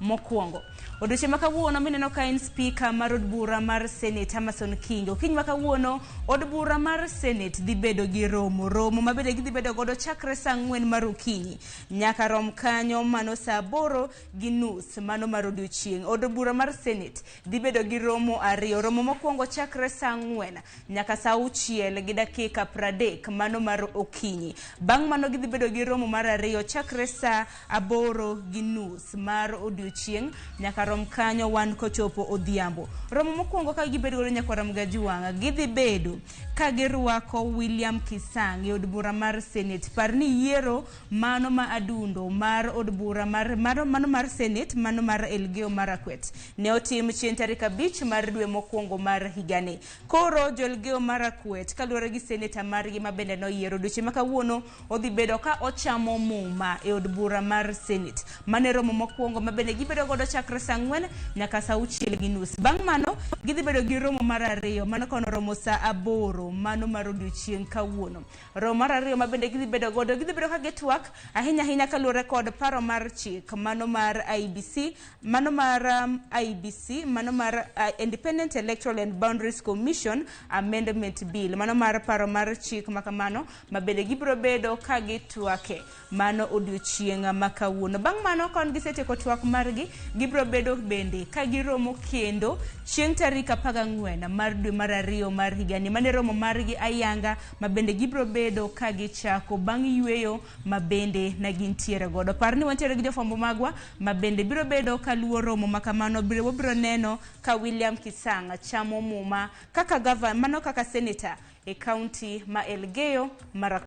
Mokwongo. Odiochieng' ma kawuono mineno ka en spika mar od bura mar Senate Amason Kingi. Okinyi ma kawuono od bura mar Senate dhi bedo gi romo. Romo ma bende gidhi bedo godo chakre saa 4 mar okinyi nyaka rom kanyo mano saa 8:30 mano mar odiochieng'. Od bura mar Senate dhi bedo gi romo ariyo. Romo mokwongo chakre saa 4 nyaka saa 6:30 mano mar okinyi. Bang' mano gidhi bedo gi romo mar ariyo chakre saa 8:30 mar odiochieng' nyaka rom kanyo wan kochopo odhiambo. Romo mokwongo ka gibedo godo nyaka rom ga juwang'a. Gidhi bedo ka girwako William Kisang e od bura mar Senate. Par ni yiero mano ma adundo mar od bura mar mano mar Senate mano mar Elgeyo Marakwet ne otim chieng' tarik 5 mar dwe mokwongo mar higani. Koro jo Elgeyo Marakwet kaluwore gi seneta margi ma bende noyiero odiochieng' ma kawuono odhi bedo ka ochamo muma e od bura mar Senate. Mano e romo mokwongo ma bende gibedo godo chakre saa 4 nyaka saa 6:30. Bang' mano gidhi bedo gi romo mar ariyo mano kono romo saa 8 mano mar odiochieng' kawuono. Romo mar ariyo ma bende gidhi bedo godo gidhi bedo ka gitwak ahinya ahinya kaluwore kod paro mar chik mano mar IEBC mano mar IEBC mano mar Independent Electoral and Boundaries Commission Amendment Bill mano mar paro mar chik makamano ma bende gibiro bedo ka gitwake mano odiochieng' ma kawuono. Bang' mano kon gisetieko twak margi gibiro bedo bende ka giromo kendo chieng' tarik 14 mar dwe mar ariyo mar higani. Mano e romo margi ayanga ma bende gibiro bedo ka gichako bang' yweyo ma bende ne gintiere godo. Par ni wantiere gi jofwambo magwa ma bende biro bedo ka luwo romo ma kamano. Wabiro neno ka William Kisang chamo muma kaka gavana, mano kaka senator e kaunti ma Elgeyo Marakwet.